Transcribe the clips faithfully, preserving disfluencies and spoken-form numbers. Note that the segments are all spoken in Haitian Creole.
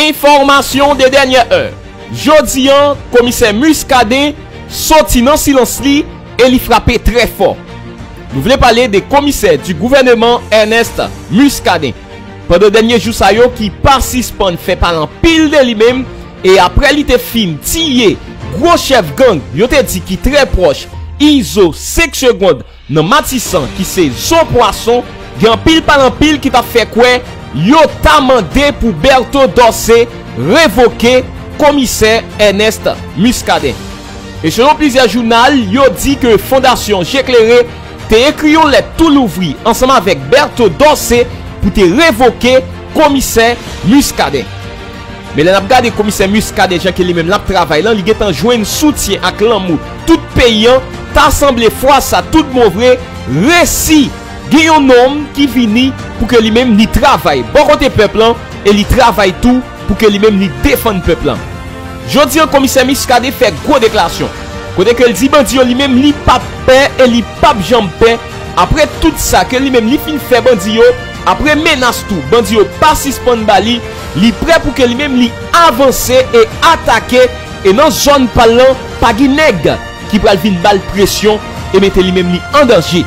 Enfòmasyon de dènyè è. Jodi a, komisè Muscadin soti nan silans li e li frape trè fò. Nou vle pale de komisè di gouvèneman Ernest Muscadin. Pandan dènye jou sa yo ki pa sispann fè pale anpil de li menm, e apre li te fin tiye gwo chèf gang yo te di ki trè pwòch Izo senk Segond nan Matisan ki se Zo Pwason, gen anpil pale anpil ki t ap fè kwè yo ta mande pou Bertho Dorcé revoke komisè Ernest Muscadin. E selon plizyè jounal, yo di ke Fondasyon Je Klere te ekri yon lèt tou louvri ansanm avèk Bertho Dorcé pou te revoke komisè Muscadin. Men lè n ap gade komisè Muscadin jan ke li menm l ap travay lan, li gentan jwenn soutyen ak lanmou tout peyi an, ta sanble fwa sa tout bon vre resi gen yon nonm ki vini pou ke li menm li travay bò kote pèp lan e li travay tou pou ke li menm li defann pèp lan. Jodi an, komisè Muscadin fè gwo deklarasyon kote ke l di bandi yo li menm li p ap pè e li p ap janm pè. Apre tout sa ke li menm li fin fè bandi yo, apre menas tou bandi yo pa sispann ba li, li prè pou ke li menm li avanse e atake, e nan zòn pa l lan pa gen nèg ki pral vin ba l presyon e mete li menm li an danje.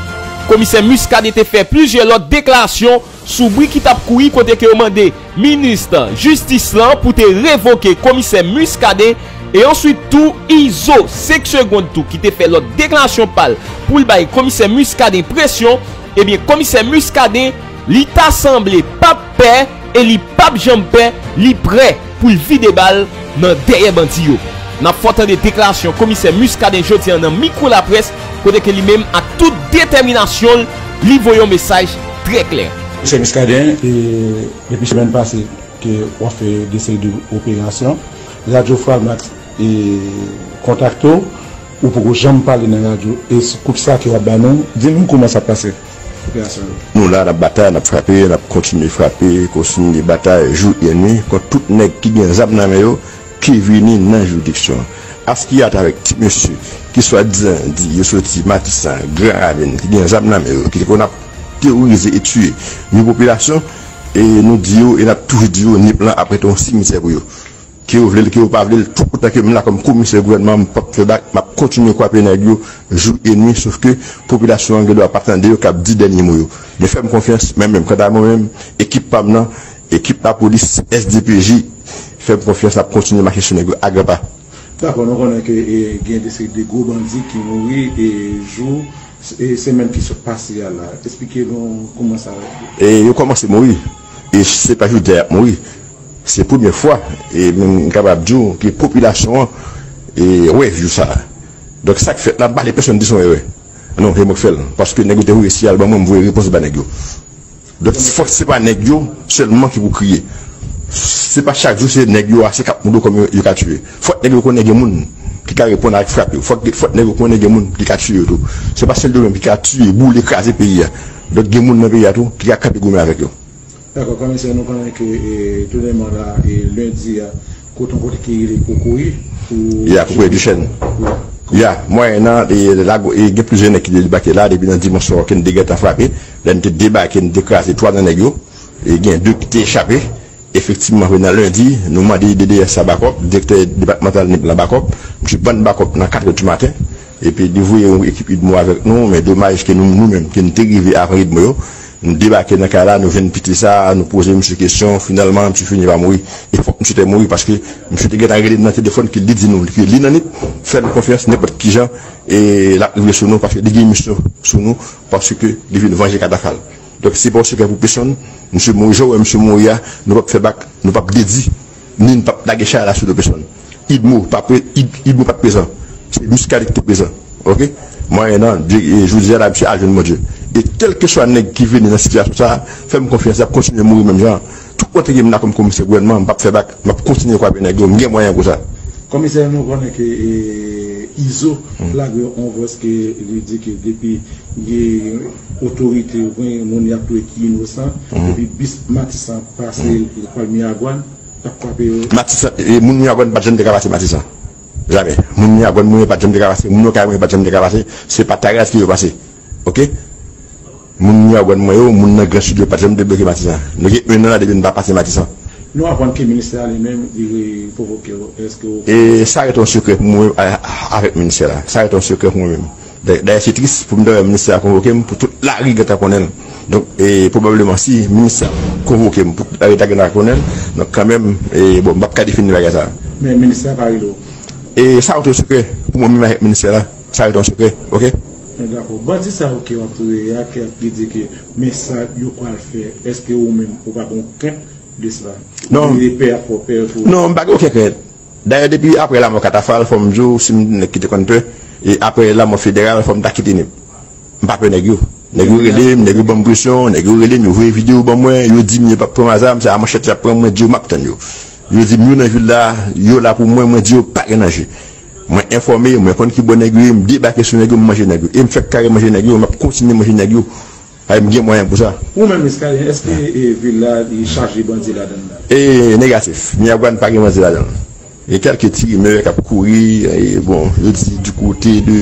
Komisè Muscadin te fè plizyè lòt deklarasyon sou bri ki t ap kouri kote ke yo mande minis jistis lan pou te revoke komisè Muscadin, e answit tou Izo senk Segond tou ki te fè lòt deklarasyon pa l pou l bay komisè Muscadin presyon. Ebyen, komisè Muscadin, li ta sanble p ap pè e li p ap janm pè, li prè pou l vide bal nan dèyè bandi yo. N ap fè w tande deklarasyon komisè Muscadin jodi an nan mikwo laprès, kote ke li menm ak tout detèminasyon l, li voye yon mesaj trè klè. Komisè Muscadin, e, depi semèn pase ke w ap fè de seri de operasyon, Radyo Framax, e, kontakte w, ou poko janm pale nan radyo, e sou kout sa ke w ap ba nou, di nou kòman sa ap pase. Operasyon yo. Nou la, n ap batay, n ap frape, n ap kontinye frape, kontinye batay jou e nwi kont tout nèg ki gen zam nan men yo, ki vini nan jiridiksyon an. Askia t avèk ti mesye ki swadizan di yo soti Matisan, Gran Ravin, ki gen zam nan men yo, ki te konn ap teworize e tiye yon popilasyon, e nou di yo, e n ap toujou di yo, Nip lan ap rete yon simityè pou yo. Ke yo vle l, ke yo pa vle l, tout otan ke m la kòm komisè gouvènman, m p ap fè bak, m ap kontinye kwape nèg yo jou e nwi, sof ke popilasyon an gen dwa pa tande yo k ap di dènye mo yo. Men fè m konfyans, mwen menm, kanta mwen menm, ekip pa m nan, ekip lapolis, S D P J, fè m konfyans, n ap kontinye mache sou nèg yo a gran pa. Dakò, nou konnen ke, e, gen de seri de gwo bandi ki mouri, e, jou, e, semèn ki sot pase a la. Eksplike nou kòman sa. E yo kòmanse mouri. E se pa jodi a y ap mouri. Se premye fwa, e m kapab di w ke popilasyon an, e, wè jou sa a. Donk, sa k fèt la, m pa vle pèsonn di se yon erè. Non, se mwen k fè l. Paske nèg yo te voye siyal ban mwen, m voye repons ba nèg yo. Donk, fòk se pa nèg yo sèlman ki pou kriye. Se pa chak jou se nèg yo a, se k ap moute kòm yo, yo ka tiye. Fòk nèg yo konnen gen moun ki ka reponn avèk frap yo. Fòk, fòk nèg yo konnen gen moun ki ka tiye yo tou. Se pa sèl yo menm ki ka tiye, boule, kraze peyi a. Donk, gen moun nan peyi a tou ki ka kanpe goumen avèk yo. Dakò, komisè, nou konnen ke, e, tounèman la, e, lendi a, kote yon kote ki rele Kokoye, pou Ya, Kokoye Dichèn. Ya, mwayen nan, e, la, e, gen plizyè nèg ki te debake la, depi nan dimanch swa, ke n te gentan frape. Lè n te debake, n te kraze twa nan nèg yo. E gen de ki te chape. Efektivman, vre nan lendi, nou mande D D S la bakòp, direktè depatmantal Nip lan bakòp. Misye ban n bakòp nan katrè di maten. Epi li voye yon ekip idmo avèk nou, men domaj ke nou, nou menm, ke n te rive avan idmo yo, nou debake nan kay la, nou jwenn piti sa, nou poze misye kesyon, finalman, misye fini pa mouri. E fòk misye te mouri, paske misye te gentan rele n nan telefòn, ke li di nou, ke li nan Nip, fè nou konfyans, nenpòt ki jan, e l ap rive sou nou, paske li gen misyon sou nou, paske li vin vanje katafal. Donk, se pa yon sekrè pou pèsonn, misye mouri, jan w wè misye mouri a, nou p ap fè bak, nou p ap dedi, ni n p ap lage chay la sou do pèsonn. Idmo pa pre-, Id-, Idmo pa t prezan. Se Muscadin ki te prezan. Oke? Mwayen nan, di-, e, jodi a la, misye al jwenn Bondye. E kèlkeswa nèg ki vini nan sitiyasyon sa a, fè m konfyans, y ap kontinye mouri menm jan an. Tout kote ke m la kòm komisè gouvènman, m p ap fè bak, m ap kontinye kwape nèg yo, m gen mwayen pou sa. Komisè, nou konnen ke, e, Izo lage yon vòs ke li di ke depi gen otorite oubyen moun y ap touye ki inosan, depi bis Matisan pase l pral Miragwàn, l ap kwape yo. Matisan, e, moun Miragwàn pa t janm te ka pase Matisan. Jamè. Moun Miragwàn, moun yo pa t janm te ka pase. Moun yo kay mwen yo pa t janm te ka pase. Se pa Taraz ke yo pase. Oke? Moun Miragwàn mwen yo, moun nan Gran Sid yo pa t janm debloke Matisan. Nou gen en an la depi n pa pase Matisan. Nou aprann ke ministè a li menm, li konvoke w. Èske w... E sa rete yon sekrè pou mwen menm, a, a, avèk ministè la. Sa rete yon sekrè pou mwen menm. Dayè, dayè, se tris pou m ta wè ministè a konvoke m, pou tout lari gentan konnen l. Donk, e, pwobableman, si ministè a konvoke m, pou tout lari ta gentan konnen l, donk, kanmenm, e, bon, m p ap ka defini bagay sa a. Men ministè a pa rele w? E sa rete yon sekrè pou mwen menm avèk ministè la. Sa rete yon sekrè, oke? Men dakò. Bandi sa yo ke w ap touye a, ke ap di ke men sa yo pral fè, èske ou menm, ou pa gen yon krent de sa? Non. Ou gen pè, ap fè w pè pou... Non, m pa gen okenn krent. Dayè, depi apre lanmò Katafal, fò m di w, si m nèg ki te konn pè, e apre lanmò Federal, fò m ta kite nèg. M pa pè nèg yo. Nèg yo rele m, nèg yo ban m presyon, nèg yo rele m, yo voye videyo ban mwen, yo di m yo p ap pran m a zam, se a manchèt y ap pran m, mwen di yo m ap tann yo. Yo di m yo nan vil la, yo la pou mwen, mwen di yo pa gen danje. Mwen enfòme, mwen konn ki bò nèg yo ye, m debake sou nèg yo, m manje nèg yo. E m fèk kare manje nèg yo, m ap kontinye manje nèg yo. Ay, m gen mwayen pou sa. Ou menm, Escalier, èske, e, vil la, li chaje bandi ladan l la? E negatif. Miragwàn pa gen bandi ladan l. E kèlke ti rimè k ap kouri, e, bon, yo di du côté de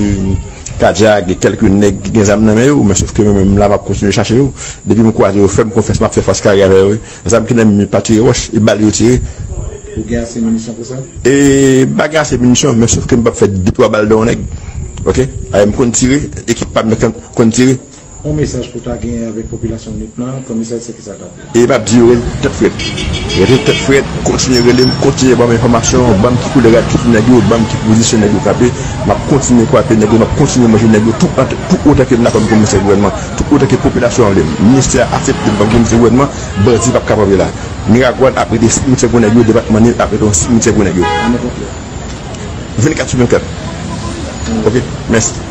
Kadiak, gen kèlke nèg ki gen zam nan men yo, men sof ke mwen menm la, m ap kontinye chache yo. Depi m kwaze yo, fè m konfyans, m ap fè fas kare avè yo, wi. Zam ki nan men yo pa tire wòch, e bal yo tire. Ou gen ase minisyon pou sa? E, m pa gen ase minisyon, men sof ke m p ap fè de twa bal nan yon nèg. Oke? Ay, m konn tire, ekip pa m nan konn, konn tire. Yon mesaj pou ta genyen avèk popilasyon Nip lan, kòm mesaj se ki sa l t ap ye? E m ap di yo rete tèt frèt. Rete tèt frèt, kontinye rele m, kontinye ban m enfòmasyon, ban m ki koulè rad ki sou nèg yo, ban m ki pozisyon nèg yo kanpe. M ap kontinye kwape nèg yo, m ap kontinye manje nèg yo, tout, tout otan ke m la kòm komisè gouvènman, tout otan ke popilasyon an vle m. Ministè a aksepte m kòm komisè gouvènman, bandi p ap ka kanpe la. Miragwàn ap rete simityè pou nèg yo, depatman Nip ap rete yon simityè pou nèg yo. Vennkat sou vennkat. Oke, mèsi.